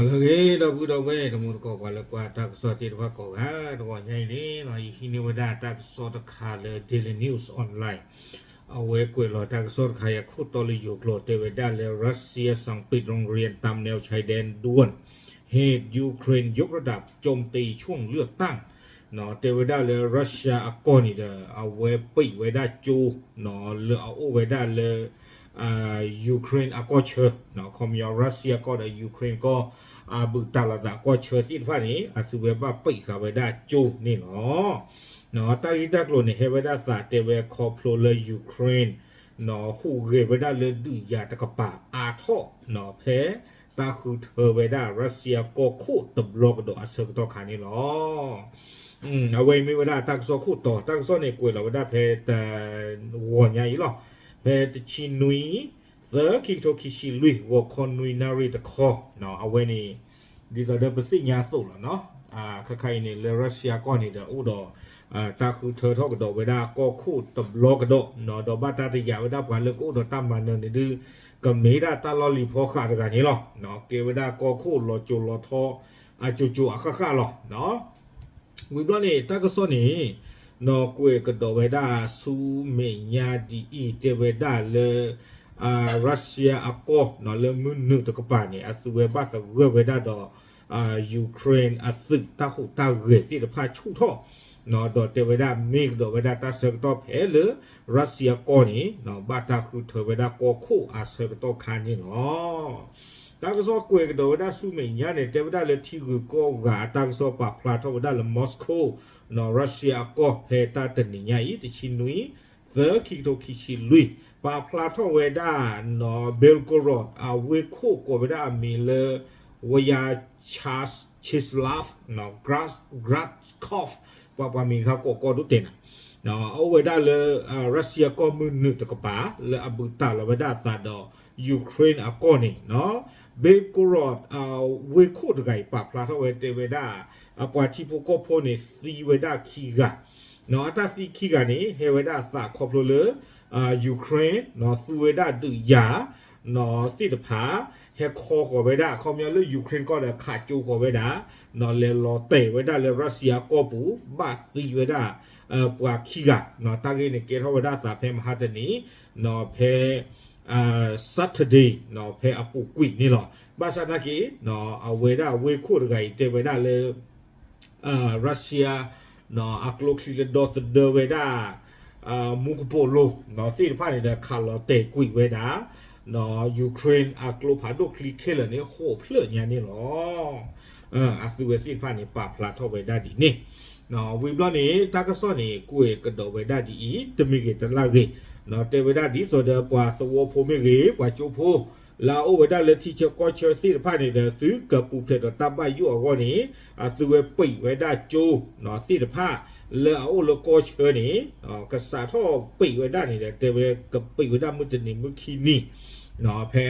လၢအဂ့ၤ ဒီပုၢ်ဒီဝဲၢ် တံၤသကိး ပှၤလၢကွၢ်တၢ်ကစီၣ်သ့ၣ်တဖၣ်ကိးဂၤ, တဂီၤညါအံၤန့ၣ် ယဟံးန့ၢ်ဝဲဒၣ်တၢ်ကစီၣ်တခါလၢ Daily News Online အဝဲကွဲးလီၤတၢ်ကစီၣ်တခါအံၤအခိၣ်တီလၢယိၤကျိာ် တဲဝဲဒၣ်လၢ รัสเซียสั่งปิดโรงเรียนตามแนวชายแดนด่วน เหตุยูเครนยกระดับโจมตีช่วงเลือกตั้ง တဲဝဲဒၣ်လၢ Russia အကီၢ်န့ၣ်ဒီး အဝဲပံးဝဲဒၣ်ကၠိ လၢအအိၣ်ဝဲဒၣ်လၢ Ukraine အကီၢ်ဆၢ, ခီပညီ Russia ကီၢ်ဒီး Ukraine ကီၢ် အဘူးတံၢ်လိာ်သးကီၢ်ဆၢသ့ၣ်တဖၣ်န့ၣ် အသုဝဲဘၣ်ပံးဃာ်ဝဲဒၣ်ကၠိန့ၣ်လီၤ. တၢ်ဂ့ၢ်တၢ်ကျိၤန့ၣ် ဟဲဝဲဒၣ်သးတဲဝဲခီဖျိလၢ Ukraine ဟူးဂဲၤဝဲဒၣ်လၢဒုးယၤတကပၤအါထီၣ် ဖဲတၢ်ဃုထၢဝဲဒၣ် Russia ကီၢ်ခိၣ်တဘျီကဒီးအဆၢကတီၢ်ခါန့ၣ်လီၤ. အဝဲအံၤမ့ၢ်ဝဲဒၣ်တၢ်ကစီၣ်ခိၣ်တီ, တၢ်ကစီၣ်န့ၣ်ကွဲးလီၤဝဲဒၣ်ဖဲတဂီၤညါအံၤလီၤ. ဖဲတဆံနွံ သၢ ခံကထိခံဆံလွံၢ် ဂီၤခီနွံနၣ်ရံၣ်တခီ, အဝဲန့ၣ် ဒ်သိးဒီးပသ့ၣ်ညါအသိးလီၤနီၤ, ခါခါအံၤန့ၣ် လၢ Russia ကီၢ်န့ၣ်ဒီး အိၣ်ဒီး တၢ်ဃုထၢထီၣ်ကဒီးဝဲဒၣ်ကီၢ်ခိၣ်တဘျီကဒီး, ဒီးဘၣ်တၢ်တယာ်ဝဲဒၣ်ပှၤလၢကအိၣ်ဒီးတၢ်မၤနၢၤန့ၣ်ဒုး ကမ့ၢ်ဒၣ်တၢ်လီၢ်လံၤဖီဃာ်တဂၤန့ၣ်လီၤ. ကဲဝဲဒၣ်ကီၢ်ခိၣ်လီၤစိၤလီၤထီ အစိၤစိၤအဃၣ်ဃၣ်လီၤ. ဝံၤဘျီန့ၣ် တၢ်ကစီၣ်န့ၣ် နီၢ်ကွဲးကဒီးဝဲဒၣ်ဆူမဲာ်ညါဒ်အံၤ တဲဝဲဒၣ်လၢ Russia အကီၢ် လၢမုၢ်နုာ်တကပၤန့ၣ် အသုဝဲဘၣ်သဂၢၢ်ဝဲဒၣ်ဒီး Ukraine အသုးတၢ်ဟူးတၢ်ဂဲၤသ့ၣ်တဖၣ်ဆူၣ်ထီၣ်, ဒီးတဲဝဲဒၣ်မ့ၢ်ကဒီးဝဲဒၣ်တၢ်ဆၢကတီၢ်ဖဲလၢ Russia ကီၢ်န့ၣ် ဘၣ်တၢ်ဃုထၢဝဲဒၣ်ကီၢ်ခိၣ်အဆၢကတီၢ်ခါန့ၣ်လီၤ. တၢ်ကစီၣ်ကွဲးကဒီးဝဲဒၣ်ဆူမဲာ်ညါန့ၣ် တဲဝဲဒၣ်လၢထံဂုၤကီၢ်ဂၤအတၢ်ကစီၣ်ပာ်ဖျါထီၣ်ဝဲဒၣ်လၢ Moscow နီၢ် Russia အကီၢ်ဖဲတၢ်တနံၤညါအံၤ တဆံနွံ သၢ ခံကထိခံဆံလွံၢ် ပာ်ဖျါထီၣ်ဝဲဒၣ်နီၢ် Belgorod အဝ့ၢ်ခိၣ်ကိးဝဲဒၣ်အမံၤလၢ Vyacheslav Gladkov ပှၤပှၤမံၤခါကိးကီၢ်ဒိၣ်တဲနၤ အအိၣ်ဝဲဒၣ်လၢ Russia ကီၢ်မုၢ်နုာ်တကပၤ လၢအဘူးတံၢ်လိာ်ဝဲဒၣ်အသးဒီး Ukraine အကီၢ်န့ၣ်နီၢ် Belgorod အဝ့ၢ်ခိၣ်တဂၤအံၤ ပာ်ဖျါထီၣ်ဝဲတဲဝဲဒၣ် အပှၤထံဖိကီၢ်ဖိန့ၣ် သံဝဲဒၣ်ခံဂၤ နီၢ် အတၢ်သံခံဂၤန့ၣ် ဟဲဝဲဒၣ်အသးခီဖျိလၢ Ukraine နီၢ် သူဝဲဒၣ်ဒုးယၤ နီၢ် သ့ၣ်တဖၣ် ဟဲခီဃီၤဝဲဒၣ် ခီပညီလၢ Ukraine ကီၢ်ဒီးခးကၠိဃီၤဝဲဒၣ် နီၢ် လဲၤလီၤတဲာ်ဝဲဒၣ်လၢ Russia ကီၢ်ပူၤ ဘၣ်သံဝဲဒၣ် ပှၤခံဂၤ နီၢ် တၢ်ဂ့ၢ်န့ၣ်ကဲထီၣ်ဝဲဒၣ်အသးဖဲမဟါတနံၤ နီၢ် ဖဲ Saturday နီၢ် ဖဲအပူၤကွံာ်န့ၣ်လီၤ. ဘၣ်ဆၣ်နာ်က့ နီၢ် အဝဲဒၣ်ဝ့ၢ်ခိၣ်တဂၤအံၤတဲဝဲဒၣ်လၢ Russia နီၢ် အကျိချံလၢဒီသဒၢဝဲဒၣ် မူကပိာ်လိၤ နီၢ် သ့ၣ်တဖၣ်န့ၣ်ဒီး ခးလီၤတဲာ်ကွံာ်ဝဲဒၣ် နီၢ် Ukraine အကျိဖးဒိၣ်ချံခဲလၢာ်န့ၣ် ဃိးဖျၢၣ်ညါန့ၣ်လီၤ. အသုဝဲသ့ၣ်တဖၣ်န့ၣ် ပာ်ဖျါထီၣ်ဝဲဒၣ်ဒ်န့ၣ် ဝံၤဘျီန့ၣ် တၢ်ကစီၣ်န့ၣ် ကွဲးကဒီးဝဲဒၣ်ဒ်အံၤ တမံၤဂ့ၤတလၢ်ဂ့ၤ နီၢ် တဲဝဲဒၣ်ဒ်သိးဒီးပှၤသဝီဖိမ့ၢ်ဂ့ၤ ပှၤကၠိဖိ လၢအအိၣ်ဝဲဒၣ်လၢထံဆၢကီၢ်ဆၢသ့ၣ်တဖၣ်န့ၣ်ဒီး သုကပူၤဖျဲးဒီးတၢ်ဘၣ်ယိၣ်အဂီၢ်န့ၣ် အသုဝဲပံးဝဲဒၣ်ကၠိ နီၢ် သ့ၣ်တဖၣ် လၢအအိၣ်လၢကီၢ်ဆၢန့ၣ် ကစးထီၣ်ပံးဝဲဒၣ်န့ၣ်ဒီး တဲဝဲကပံးဝဲဒၣ်မုၢ်တနံၤမုၢ်ခံနံၤ နီၢ် ဖဲ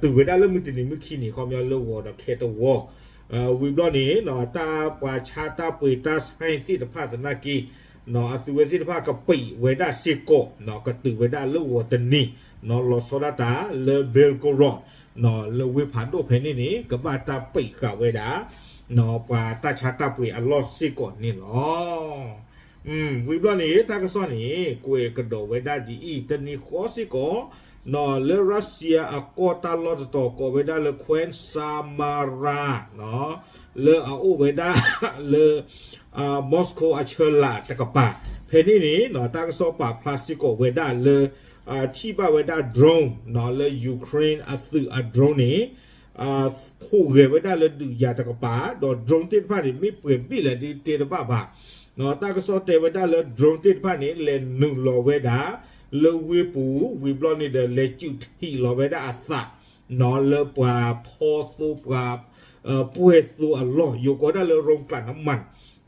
တုၤဝဲဒၣ်လၢမုၢ်တနံၤမုၢ်ခံနံၤ ခီပညီလၢဂီၤဒီးခဲတဝီ ဝံၤဘျီန့ၣ် နီၢ် တၢ်ပှၤဆါတၢ်ပှ့ၤတၢ်ဆါသ့ၣ်တဖၣ်သနာ်က့ နီၢ် အသုဝဲသ့ၣ်တဖၣ်ကပံးဝဲဒၣ်စ့ၢ်ကီး နီၢ် ကတုၤဝဲဒၣ်လၢဂီၤတနံၤ နီၢ် လီၤဆီဒၣ်တၢ်လၢ Belgorod နီၢ် လၢဝ့ၢ်ဖးဒိၣ်ဖဲန့ၣ်န့ၣ် ကဘၣ်တၢ်ပံးဃာ်ဝဲဒၣ် နီၢ် ပှၤတၢ်ဆါတၢ်ပှ့ၤအလီၢ်စ့ၢ်ကီးန့ၣ်လီၤ. ဝံၤဘျီန့ၣ် တၢ်ကစီၣ်န့ၣ် ကွဲးကဒီးဝဲဒၣ်ဒ်အံၤ တနံၤဃီစ့ၢ်ကီး နီၢ် လၢ Russia အကီၢ်တၢ်လီၢ်တတီၤကိးဝဲဒၣ်လၢ ခွဲၣ် Samara နီၢ် လၢအအိၣ်ဝဲဒၣ်လၢ Moscow အဆၢလာ်တကပၤ ဖဲန့ၣ်န့ၣ် နီၢ် တၢ်ကစီၣ်ပာ်ဖျါစ့ၢ်ကီးဝဲဒၣ်လၢ ထံၣ်ဘၣ်ဝဲဒၣ် drone နီၢ် လၢ Ukraine အသုးအ drone န့ၣ် ဟူးဂဲၤဝဲဒၣ်လၢဒုးယၤတကပၤ ဒီး drone သ့ၣ်တဖၣ်န့ၣ် မ့ၢ်ပှဲၤဘ့ၣ်လဲၣ်ဒုးတဲတဘၣ်ဘၣ် နီၢ် တၢ်ကစီၣ်တဲဝဲဒၣ်လၢ drone သ့ၣ်တဖၣ်န့ၣ် လဲၤနုာ်လီၤဝဲဒၣ် လၢဝ့ၢ်ပူၤ ဝံၤဘျီန့ၣ်ဒီး လဲၤစုးထံးလီၤဝဲဒၣ်အသး နီၢ် လၢပှၤဖီသိပှၤ ပှဲၤသိအလီၢ် ယိၤကိးဒၣ်လၢ โรงกลั่นน้ำมัน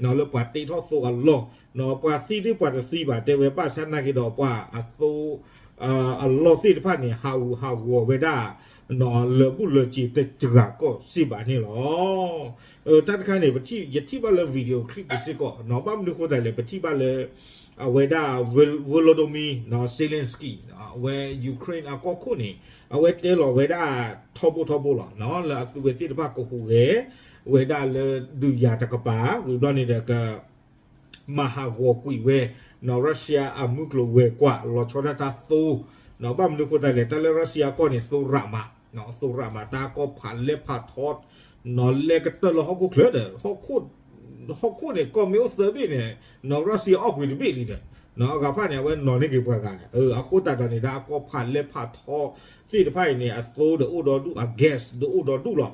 နီၢ် လၢပှၤတ့ထီၣ်သိအလီၢ် နီၢ် ပှၤသံဒုးပှၤတသံဘၣ် တဲဝဲဘၣ်ဆၣ်နာ်က့ဒီး ပှၤအသိ အလီၢ်သ့ၣ်တဖၣ်န့ၣ် ဟးဂူာ်ဟးဂီၤဝဲဒၣ် နီၢ် လၢာ်ဘူၣ်လၢာ်စ့ၤတစှၤကီးစ့ၢ်ဘၣ်န့ၣ်လီၤ. တၢ်တခါန့ၣ် ပထံၣ် ယထံၣ်ဘၣ်လၢ video clip ပူၤစ့ၢ်ကီး နီၢ် ဘၣ်မနုၤဃိသတးလဲၣ် ပထံၣ်ဘၣ်လၢ အဝဲဒၣ် Volodymyr နီၢ် Zelensky အဝဲ Ukraine အကီၢ်ခိၣ်န့ၣ် အဝဲတဲလီၤဝဲဒၣ်ထီဘိထီဘိလီၤ လၢအသုဝဲသ့ၣ်တဖၣ်ကဟူးဂဲၤဝဲဒၣ်လၢဒုးယၤတကပၤ ဝံၤဘျီန့ၣ်ဒီးက မၤဟးဂီၤကွံာ်ဝဲ Russia အမုၢ်ကျိၤဝဲၤကွာ် လီၤဆီဒၣ်တၢ်သိ ဘၣ်မနုၤအဃိသတးလဲၣ် တၢ်လၢ Russia အကီၢ်န့ၣ် သိရးမး သိရးမး တၢ်ကီၢ်ဖးလဲၢ်ဖးထီ လဲၤကတၢၢ်လၢဟီၣ်ခိၣ်ချၢဒီး ဟီၣ်ခိၣ်န့ၣ် ကီၢ်မ့ၢ်အိၣ်သၢဘ့ၣ်န့ၣ် Russia အီၣ်ကွံာ်တဘ့ၣ်လံဒီး အဂၤဖၣ်န့ၣ် အဝဲနီၤန့ၢ်က့ၤပှၤဂၤဒီး အဃိသတးဒီးန့ၣ် ဒ်အကီၢ်ဖးလဲၢ်ဖးထီသ့ၣ်တဖၣ်အံၤန့ၣ် အသိဒီးအိၣ်ဒီဒူၣ် အ gas ဒီးအိၣ်ဒီဒူၣ်လီၤ.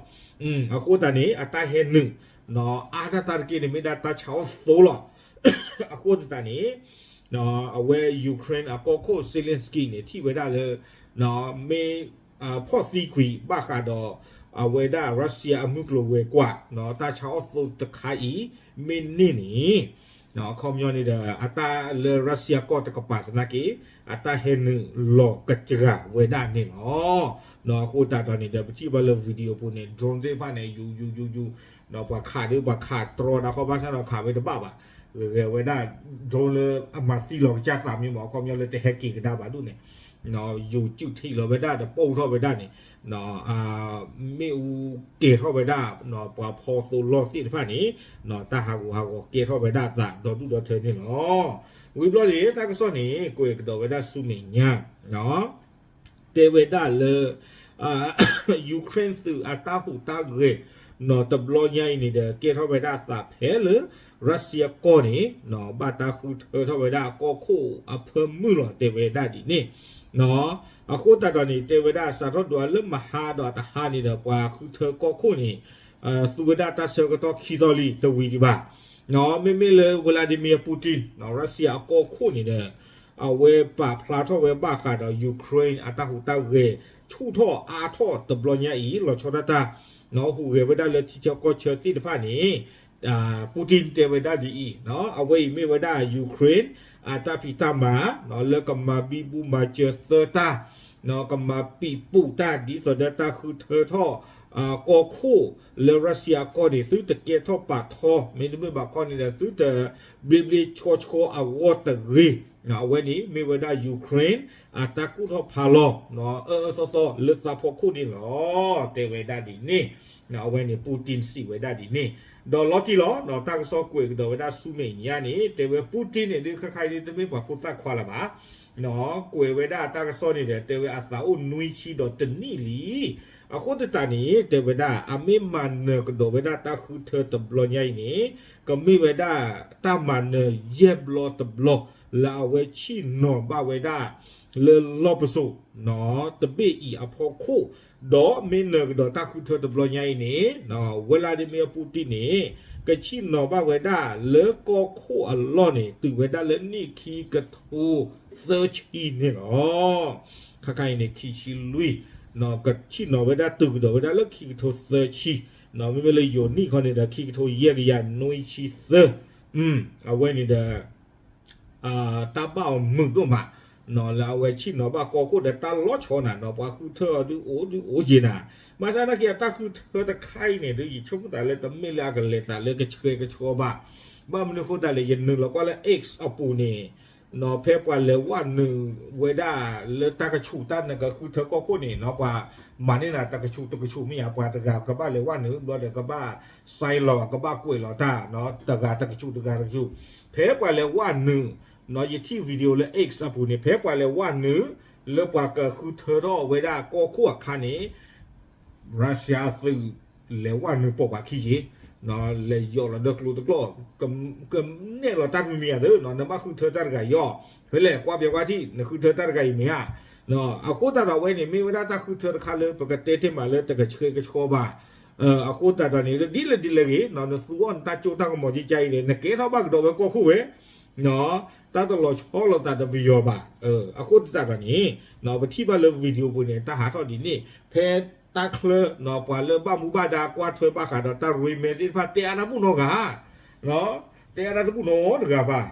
အဃိသတးန့ၣ် အတၢ်ဟဲနုာ် အါဒၣ်တၢ်တက့ၢ်န့ၣ် မ့ၢ်ဒၣ်တၢ်ဆါအီၣ်သိလီၤ. အဃိသတးန့ၣ် အဝဲ Ukraine အကီၢ်ခိၣ် Zelensky န့ၣ် ထံၣ်ဝဲဒၣ်လၢ မ့ၢ် ဖီၣ်သံကွံာ်ဘၣ်ဃးဒီး အဝဲဒၣ် Russia အမုၢ်ကျိၤဝဲၤကွာ် တၢ်ဆါအီၣ်သိတခါအံၤ မ့ၢ်န့ၢ်န့ၣ် အခီပညီန့ၣ်ဒီး အတၢ်လၢ Russia ကီၢ်တကပၤသနာ်က့ အတၢ်ဟဲနုာ်လီၤကစှၤဝဲဒၣ်န့ၣ်လီၤ. အဃိသတးဒီးန့ၣ်ဒီး ပထံၣ်ဘၣ်လၢ video ပူၤန့ၣ် drone သ့ၣ်တဖၣ်န့ၣ် ယူၤယူၤယူၤယူၤ ပှၤခးဒီး ပှၤခးတြီဒၣ်ဃီ ဘၣ်ဆၣ်ဒီးခးဝဲတဘၣ်ဘၣ် ဂဲၤဝဲဒၣ် drone လၢအမၤသံလီၤကစၢ်သးမံမး အခီပညီလၢတဟဲက့ၤကဒါဘၣ်ဒ်န့ၣ် ယူၤစုၣ်ထံးလီၤဝဲဒၣ်ဒီးပိၢ်ထီၣ်ဝဲဒၣ်န့ၣ် မ့ၣ်အူကဲၤထီၣ်ဝဲဒၣ် ပှၤဖီသိလီၢ်သ့ၣ်တဖၣ်န့ၣ် တၢ်ဟးဂူာ်ဟးဂီၤကဲထီၣ်ဝဲဒၣ်အသးဒီဒူၣ်ဒီထၢန့ၣ်လီၤ. ဝံၤဘျီန့ၣ် တၢ်ကစီၣ်န့ၣ် ကွဲးကဒီးဝဲဒၣ်ဆူမဲာ်ညါ တဲဝဲဒၣ်လၢ Ukraine သုးအတၢ်ဟူးတၢ်ဂဲၤ နီၢ်တဘျီညါအံၤန့ၣ်ဒီး ကဲထီၣ်ဝဲဒၣ်အသးဖဲလၢ Russia ကီၢ်န့ၣ် ဘၣ်တၢ်ဃုထၢထီၣ်ဝဲဒၣ်အကီၢ်ခိၣ်အဖၢမုၢ်လီၤ တဲဝဲဒၣ်ဒ်န့ၣ် အဃိသတးဒီးန့ၣ် တဲဝဲဒၣ်စးထီၣ်ဒွးလၢမဟါဒီးတဟါန့ၣ်ဒီး ပှၤဃုထၢကီၢ်ခိၣ်န့ၣ် သူဝဲဒၣ်တၢ်ဆၢကတီၢ်ခံသီလံ တဝံၤဒံးဘၣ်. မ့မ့ၢ်လၢ Vladimir Putin Russia အကီၢ်ခိၣ်န့ၣ်ဒီး အဝဲပာ်ဖျါထီၣ်ဝဲဘၣ်ဃးဒီး Ukraine အတၢ်ဟူးတၢ်ဂဲၤ ဆူၣ်ထီၣ်အါထီၣ်တဘျီညါအံၤ လီၤဆီဒၣ်တၢ် ဟူးဂဲၤဝဲဒၣ်လၢထံဆၢကီၢ်ဆၢသ့ၣ်တဖၣ်န့ၣ် Putin တဲဝဲဒၣ်ဒ်အံၤ အဝဲအံၤမ့ၢ်ဝဲဒၣ် Ukraine အတၢ်ဖံးတၢ်မၤ လၢကမၤဘံဘူမၤစၢၤသၢတၢ် ကမၤပံာ်ပူၤတၢ်ဒ်သိးဒီးတၢ်ဃုထၢထီၣ် ကီၢ်ခိၣ်လၢ Russia အကီၢ်န့ၣ် သုတကဲထီၣ်ပာ်ထီ မ့တမ့ၢ်ဘၣ်ခီန့ၣ်ဒီး သုတဘျ့ဘျ့ဆှီဆှီအဂီၢ်တဂ့ၤ. အဝဲန့ၣ်မ့ၢ်ဝဲဒၣ် Ukraine အတၢ်ကူၣ်ထီၣ်ဖးလီၤ အၢအၢသီသီလၢသးဖီခိၣ်န့ၣ်လီၤ တဲဝဲဒၣ်ဒ်န့ၣ်. အဝဲန့ၣ် Putin စံးဝဲဒၣ်ဒ်န့ၣ် ဒီးလီၤတံၢ်လီၤ တၢ်ကစီၣ်ကွဲးကဒီးဝဲဒၣ်ဆူမဲာ်ညါန့ၣ် တဲဝဲ Putin န့ၣ်ဒုးခဲခါအံၤဒုးတမ့ၢ်ပှၤဖိသၣ်ခွါလၢၤဘၣ် ကွဲးဝဲဒၣ်တၢ်ကစီၣ်န့ၣ်ဒီး တဲဝဲအသးအိၣ်နွံဆံဒီးတနံၣ်လံ. အဃိသတးန့ၣ် တဲဝဲဒၣ် အမ့ၢ်မၤနၢၤကဒီးဝဲဒၣ်တၢ်ဃုထၢတဘျီညါအံၤန့ၣ် ကမ့ၢ်ဝဲဒၣ်တၢ်မၤနၢၤယဲၢ်ဘျီတဘျီ လၢအဝဲဆ့ၣ်နီၤဘၣ်ဝဲဒၣ် လၢလီၢ်ပစိာ် တဘ့ၣ်အံၤအဖီခိၣ် ဒီးမ့ၢ်နၢၤကဒီးတၢ်ဃုထၢတဘျီညါအံၤန့ၣ် Vladimir Putin န့ၣ် ကဆ့ၣ်နီၤဘၣ်ဝဲဒၣ်လၢကီၢ်ခိၣ်အလီၢ်န့ၣ် တုၤဝဲဒၣ်လၢနံၣ်ခံကထိသၢဆံန့ၣ်လီၤ. ခဲခါအံၤန့ၣ် ခံဆံလွံၢ် ကဆ့ၣ်နီၤဝဲဒၣ်တုၤကဒီးဝဲဒၣ်လၢခံကထိသၢဆံ မ့မ့ၢ်လၢယိၤနံၣ်ခီန့ၣ်ဒီး ခံကထိယဲၢ်ကယၤနွံဆံသၢ အဝဲန့ၣ်ဒီး တၢ်ဘၣ်အီၤမုာ်ဒိၣ်မး လၢအဝဲဆ့ၣ်နီၤဘၣ်ကီၢ်ခိၣ်ဒီးတၢ်လီၤဆီနၤ ဒီးပှၤဃုထၢအီၤဒုးအိၣ်ဒုးအိၣ်ယံၤနၤ ဘၣ်ဆၣ်သနာ်က့အတၢ်ဃုထၢတခါအံၤန့ၣ် ဒုးယဆိကမိၣ်သးလၢတမ့ၢ်လၢအကလဲၤသးလၢကဆှဲကဆှီဘၣ်. ဘၣ်မနုၤအဃိသတးလဲၣ် ယနုာ်လီၤကွၢ်လၢ X အပူၤန့ၣ် ဖဲပှၤလဲၤဝဲနုာ်ဝဲဒၣ်လၢတၢ်ကဆူးတၢ်နကဃုထၢကီၢ်ခိၣ်န့ၣ် ပှၤမၤန့ၢ်နၤတကဆူးတကဆူးမ့ၢ်ဧါ ပှၤတဂၤကဘၣ်လဲၤဝဲနုာ် ဘျီဒီးကဘၣ် sign လီၤ ကဘၣ်ကွဲးလီၤတၢ် တဂၤတကဆူးတဂၤတကဆူး ဖဲပှၤလဲၤဝဲနုာ် ယထံၣ် video လၢ X အပူၤန့ၣ် ဖဲပှၤလဲၤဝဲနုာ် လၢပှၤကဃုထၢထီၣ်ဝဲဒၣ်ကီၢ်ခိၣ်အခါန့ၣ် Russia အသုး လဲၤဝဲနုာ်ပိာ်ပှၤခံယ့ၤ လဲၤယီၤလီၤဒီးကျိၤတကျိၤ ကနဲၣ်လီၤတၢ်တမံၤမံၤဧါသ့ နဘၣ်ဃုထၢတၢ်တဂၤယီၤ ဖဲလဲၣ် ကွၢ်ပျဲကွၢ်ထံၣ် နဃုထၢတၢ်တဂၤအံၤမ့ၢ်ဧါ. အဃိသတးဒီးအဝဲန့ၣ် မ့ၢ်ဝဲဒၣ်တၢ်ဃုထၢတခါလၢပကတဲတ့ၢ်မးလၢတကဆှဲကဆှီဘၣ်. အဃိသတးဒီးန့ၣ် ဒ်လဲၣ်ဒ်လဲၣ်ဂ့ၤ နသူအီၤနတၢ်ကၠိတၢ်ကမီၤကကါအံၤန့ၣ် နကဲထီၣ်ဘၣ်ကဒီးဝဲကီၢ်ခိၣ်ဝဲ တၢ်တလီၤဆီလိာ်သးဒီးပယီၤဘၣ်. အဃိသတးဒီးန့ၣ် ပထံၣ်ဘၣ်လၢ video ပူၤန့ၣ် တၢ်ဟးထီၣ်ဒ်န့ၣ် ဖဲတၢ်ချၢ ပှၤလၢဘၣ်မူဘၣ်ဒါကွၢ်ထွဲဘၣ်ဃးဒီးတၢ်ရ့မဲသ့ၣ်တဖၣ် တဲအါတၢ်ဘူၣ်နီတဂၤ တဲအါတၢ်တဘူၣ်နီတဂၤဘၣ်.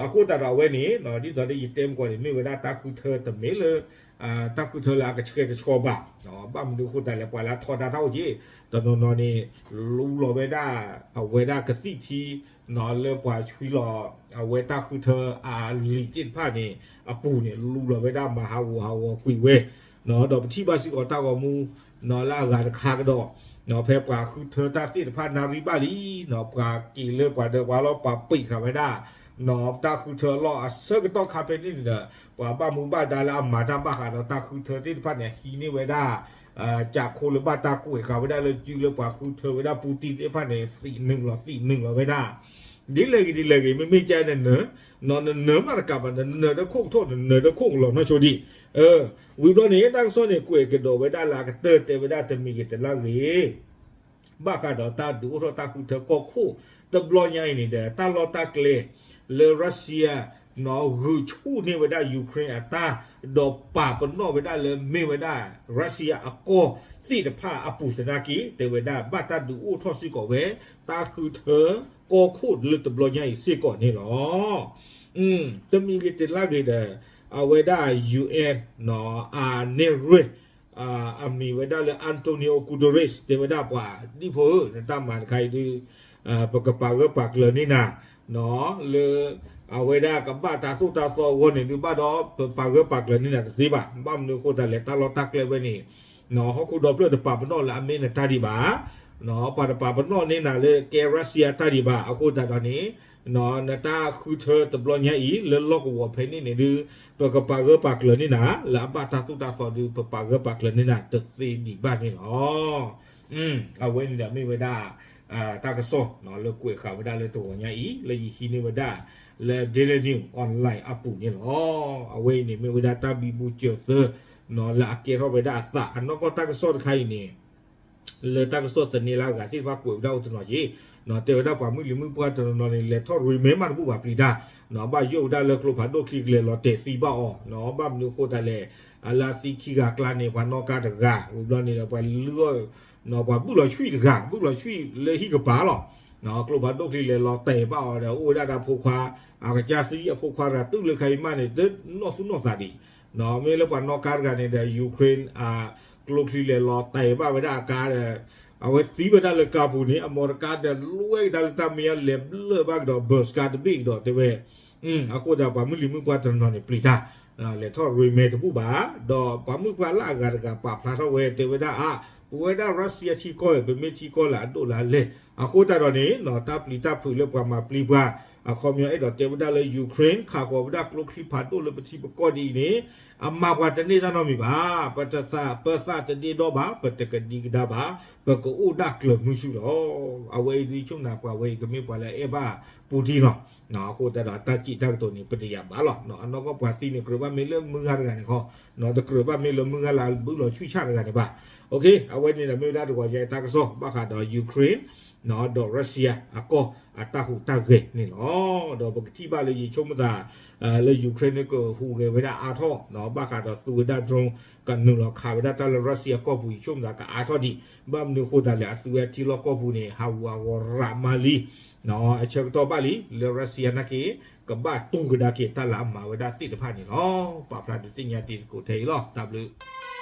အဃိသတးဒီးအဝဲန့ၣ် ဒ်သိးဒီးယတဲမကီၢ်န့ၣ် မ့ၢ်ဝဲဒၣ်တၢ်ဃုထၢတမ့ၢ်လၢ တၢ်ဃုထၢလၢအကဆှဲကဆှီဘၣ်. ဘၣ်မနုၤအဃိသတးလဲၣ် ပှၤလၢအထီဒါတၢ်အိၣ်က့ၤ တနီၤနီၤန့ၣ် လူလီၤဝဲဒၣ် အဝဲဒၣ်ကသံၣ်ထံ လၢပှၤဆှံလီၤ အဝဲတၢ်ဃုထၢအလံာ်သ့ၣ်တဖၣ်န့ၣ် အပူၤန့ၣ် လူလီၤဝဲဒၣ်မၤဟးဂူာ်ဟးဂီၤကွံာ်ဝဲ ဒီးပထံၣ်ဘၣ်စ့ၢ်ကီးတၢ်ဂီၤမူ လၢအဂၤတခါကဒီး ဖဲပှၤဃုထၢတၢ်သ့ၣ်တဖၣ်နၣ်ရံၣ်ဘၣ်လံ ပှၤက့ၤလၢပှၤဒီးပှၤလီၤ ပှၤပံာ်ဃာ်ဝဲဒၣ် တၢ်ဃုထၢအလီၢ်အဆၢကတီၢ်ခါဖဲန့ၣ်န့ၣ်ဒီး ပှၤဘၣ်မူဘၣ်ဒါလၢအမၤတၢ်ဘၣ်ဃးဒီးတၢ်ဃုထၢသ့ၣ်တဖၣ်န့ၣ် ဟံးန့ၢ်ဝဲဒၣ် ကးခိၣ်လၢဘၣ်တၢ်ကွဲးဃာ်ဝဲဒၣ်လၢစုလၢပှၤဃုထၢဝဲဒၣ်ပူတံသ့ၣ်တဖၣ်န့ၣ် သံးနုာ်လီၤသံးနုာ်လီၤဝဲဒၣ် ဒ်လဲၣ်ဂ့ၤဒ်လဲၣ်ဂ့ၤ မ့မ့ၢ်ကဲနနၢၤ နနၢၤမးတကးဘၣ် နနၢၤဒီးခိၣ်ကထိၣ် နနၢၤဒီးခိၣ်ကလီၤနီၢ်ဆိဒံး ဝံၤဘျီန့ၣ် တၢ်ကစီၣ်န့ၣ် ကွဲးကဒီးဝဲဒၣ်လၢအကတၢၢ်တဲဝဲဒၣ်တမံၤဂ့ၤတလါဂ့ၤ ဘၣ်ဃးဒီးတၢ်ဒုးအိၣ်ထီၣ်တၢ်ဃုထၢကီၢ်ခိၣ်တဘျီညါအံၤန့ၣ်ဒီး တၢ်လီၢ်တၢ်ကျဲလၢ Russia ဂုာ်ဆူၣ်န့ၢ်ဝဲဒၣ် Ukraine အတၢ် ဒီးပာ်ပနီၣ်ဝဲဒၣ်လၢမ့ၢ်ဝဲဒၣ် Russia အကီၢ်သ့ၣ်တဖၣ်အပူၤသနာ်က့ တဲဝဲဒၣ်ဘၣ်တၢ်ဒုးအိၣ်ထီၣ်စ့ၢ်ကီးဝဲ တၢ်ဃုထၢကီၢ်ခိၣ်လၢတဘျီညါအံၤစ့ၢ်ကီးန့ၣ်လီၤ. တမံၤဂ့ၤတလါဂ့ၤဒီး အဝဲဒၣ် ယူၣ်အဲၣ် အနဲၣ်ရွဲၣ် အမံၤဝဲဒၣ်လၢ Antonio Guterres တဲဝဲဒၣ်ပှၤဒ်ဖိဧၢ နတၢ်မၤတခါအံၤဒုး ပကပာ်ဂၢၢ်ပာ်ကျၢၤန့ၢ်နၤ လၢ အဝဲဒၣ်ကဘၣ်တၢ်သိၣ်တၢ်သီအဂီၢ်န့ၣ်ဒုး ဘၣ်ဒီးပပာ်ဂၢၢ်ပာ်ကျၢၤန့ၢ်နၤတသ့ဘၣ်. ဘၣ်မနုၤအဃိသတးလဲၣ် တၢ်လီၢ်တၢ်ကျဲဝဲန့ၣ် ဟီၣ်ခိၣ်ဒီဖျၢၣ်တပာ်ပနီၣ်လၢအမ့ၢ်နတၢ်ဒံးဘၣ်. ပှၤတပာ်ပနီၣ်န့ၢ်နၤလၢကဲ Russia တၢ်ဒံးဘၣ်. အဃိသတးဒီးန့ၣ် နတၢ်ဃုထၢတဘျီညါအံၤ လၢလီၢ်ကဝီၤဖဲန့ၣ်န့ၣ်ဒုး ပကပာ်ဂၢၢ်ပာ်ကျၢၤန့ၢ်နၤ လၢအဘၣ်တၢ်သိၣ်တၢ်သီဒုး ပပာ်ဂၢၢ်ပာ်ကျၢၤန့ၢ်နၤတသ့ဒံးဘၣ်န့ၣ်လီၤ. အဝဲန့ၣ်ဒီးမ့ၢ်ဝဲဒၣ် တၢ်ကစီၣ်လၢကွဲးဃာ်ဝဲဒၣ်လၢတဂီၤညါအံၤ လၢယဟံးန့ၢ်ဝဲဒၣ် လၢ Daily News Online အပူၤန့ၣ်လီၤ. အဝဲအံၤန့ၣ်မ့ၢ်ဝဲဒၣ်တၢ်ဘံဘူစၢၤသၢ လၢအကဲထီၣ်ဝဲဒၣ်အသး အနီၢ်ကီၢ်တၢ်ကစီၣ်တခါအံၤန့ၣ် လၢတၢ်ကစီၣ်သန့လၢအဂၤသ့ၣ်တဖၣ်ကွဲးဝဲဒၣ်အိၣ်တနီၤက့ၤ တဲဝဲဒၣ်ပှၤမုၢ်လံၤမုၢ်ပှၢ်တနီၤနီၤန့ၣ် လဲၤထီၣ်ရံမဲမးတဘူၣ်ဘၣ်ပျံၤတၢ် ဘၣ်ယိၣ်ဝဲဒၣ်လၢကျိဖးဒိၣ်ချံကလဲၤလီၤတဲာ်သံဘၣ်အီၤ ဘၣ်မနုၤအဃိသတးလဲၣ် အလၢအသံခံဂၤအကျါန့ၣ် ပှၤနီၣ်ကါတဂၤ ဝံၤဘျီန့ၣ်ဒီးပှၤလုၢ်အီၣ် ပှၤဘုၣ်လီၤဆှံၣ်တဂၤ ဘုၣ်လီၤဆှံၣ်လၢဟံၣ်ကပၤလီၤ. ကျိဖးဒိၣ်ချံလဲၤလီၤတဲာ်ဘၣ်အီၤဒီး အိၣ်ဝဲဒၣ်ဒီးဖိခွါ အကစၢ်သံအဖိခွါတဂၤ တုၤလၢခါအံၤမးန့ၣ် တနီၣ်သူၣ်နီၣ်သးဒံး မ့ၢ်လၢပှၤနီၣ်ကါတဂၤန့ၣ်ဒီး Ukraine အကျိချံလဲၤလီၤတဲာ်ဘၣ်ဝဲဒၣ်အကါဒီး အဝဲသံဝဲဒၣ်လၢကါပူၤန့ၣ် အမီတကါဒီးလွဲကဒါလၢတၢ်မ့ၢ်အလဲၤဘျၢၣ်ဘၣ်ကဒီး ဘၢၣ်စကါတဘ့ၣ်ကဒီးတဲဝဲ အဃိသတးပှၤမုၢ်လံၤမုၢ်ပှၢ်တနီၤနီၤန့ၣ် ပျံၤတၢ် လဲၤထီၣ်ရံမဲတဘူၣ်ဘၣ် ဒီးပှၤမုၢ်ပှၢ်လၢအဂၤတဂၤပာ်ဖျါထီၣ်ဝဲ တဲဝဲဒၣ်အါ ပဝဲဒၣ် Russia ထံကီၢ် ပမ့ၢ်ထံကီၢ်လၢအဒိၣ်လၢအလဲၢ် အဃိသတးဒီးန့ၣ် တၢ်ပျံၤတၢ်ဖုးလၢပှၤမၤပျံၤပှၤ အခီပညီအဲၣ်ဒိးတဲဝဲဒၣ်လၢ Ukraine ခးဃီၤဝဲဒၣ်ကျိချံဖးဒိၣ်လၢပထံပကီၢ်ဒ်အံၤန့ၣ် အမၤပှၤတန့ၢ်တၢ်နီတမံၤဘၣ်. ပတသးပၢသးတဒ့ဒီဘၣ် ပတကဒံကဒါဘၣ် ပကအိၣ်ဒၣ်ကျၢၤမုဆူလီၤ. အဝဲအံၤဒုးဆိကမိၣ်နၤပှၤဝဲအံၤကမ့ၢ်ပှၤလၢအအဲၣ်ဘၣ်ပူတံလီၤ. အဃိသတးဒီးတၢ်စံးတၢ်ကတိၤန့ၣ် ပတယာ်ဘၣ်လီၤ. အနီၢ်ကီၢ်ပှၤသံန့ၣ် ကြၢးဘၣ်မ့ၢ်လၢမုၢ်ဂၤတဂၤန့ၣ်ခီ တကြၢးဘၣ်မ့ၢ်လၢမုၢ်ဂၤလၢဘုၣ်လီၤဆှံၣ်ဆၣ်တဂၤန့ၣ်ဘၣ်. အဝဲန့ၣ်ဒီးမ့ၢ်ဝဲဒၣ်တဂီၤညါတၢ်ကစီၣ် ဘၣ်ဃးဒီး Ukraine ဒီး Russia အကီၢ်အတၢ်ဟူးတၢ်ဂဲၤန့ၣ်လီၤ. ဒီးပကထံၣ်ဘၣ်လၢယဆိကမိၣ်သး လၢ Ukraine န့ၣ်ကဟူးဂဲၤဝဲဒၣ်အါထီၣ် ဘၣ်ဃးဒီးသူဝဲဒၣ် drone ကနုာ်လီၤခးဝဲဒၣ်တၢ်လၢ Russia ကီၢ်ပူၤ ယဆိကမိၣ်သးကအါထီၣ်ဒံး ဘၣ်မနုၤအဃိသတးလဲၣ် အသူဝဲထံလီၢ်ကီၢ်ပူၤန့ၣ် ဟးဂူာ်ဟးဂီၤရးမးလံ အဆၢကတီၢ်ဘၣ်လံ လၢ Russia နာ်က့ ကဘၣ်တူၢ်ကဒါက့ၤတၢ်လၢအမၤဝဲဒၣ်သ့ၣ်တဖၣ်န့ၣ်လီၤ. ပာ်ဖျါဒုးသ့ၣ်ညါတံၤသကိးထဲအံၤလီၤ. တၢ်ဘျုး